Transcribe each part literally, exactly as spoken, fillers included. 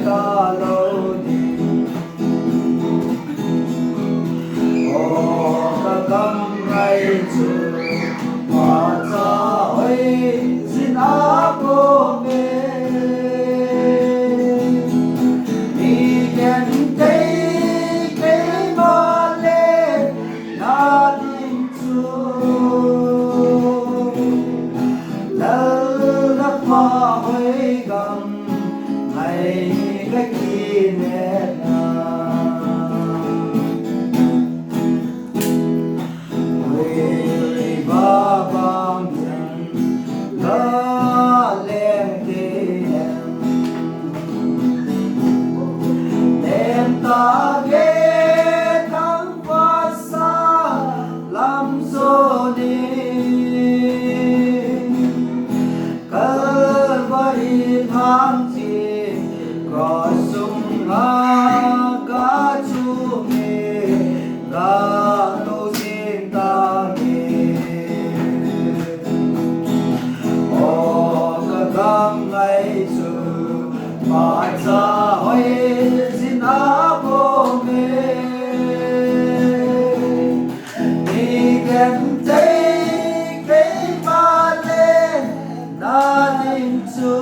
Ka lo ding. O ka gam ngai chu, phatcha hoi jin a bom e. Mi genthei keima le na ding chu, Lal na pha hoi gam ngai ka kinepna. Hoi ba bang jang ka leng te em. Nem ta ve thang va sa lam zo ni. Kalvari thang chi cross sung a ka chu mi ka to sin ta mi. O ka gam ngai chu, phatcha hoi jin a bom e. Mi genthei keima le na ding chu,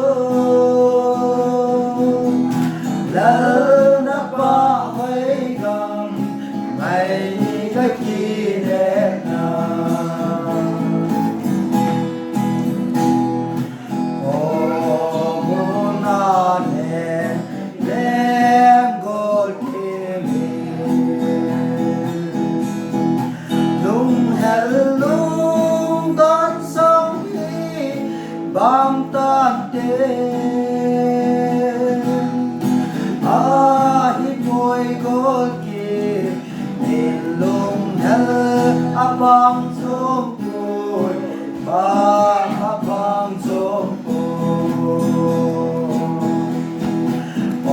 Lal na pha hoi gam ngai ka kinepna. O muna ne leng gol kimi. Lunghel lungdon song hi bang tante. Ahi poi gol ki, in lunghel a bang song poi. Bang a bang chom po.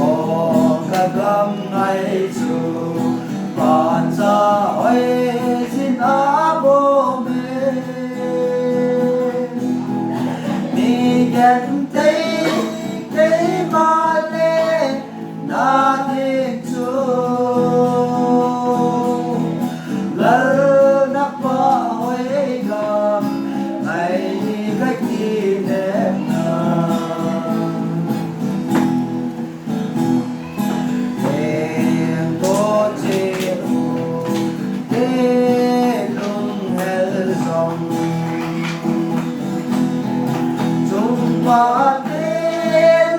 O ka gam ngai chu, phatcha hoi jin a bom e. Mi genthei keima le na ding chu, Lal na pha hoi gam ngai ka kinepna. Eng to che u te lunghel jong, chungma te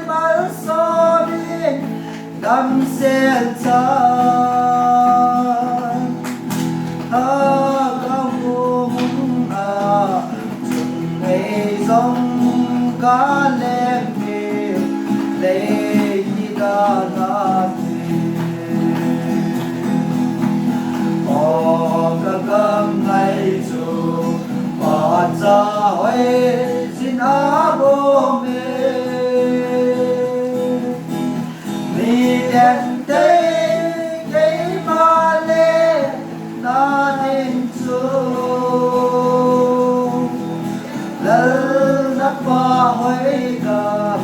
malsawm in damsel cha. Tha ka hung a, chung ei jong ka lem hi, lei hi da na ti. O ka gam ngai chu, phatcha hoi jin a bom e. Mi genthei keima le na ding chu, Lal na pha hoi gam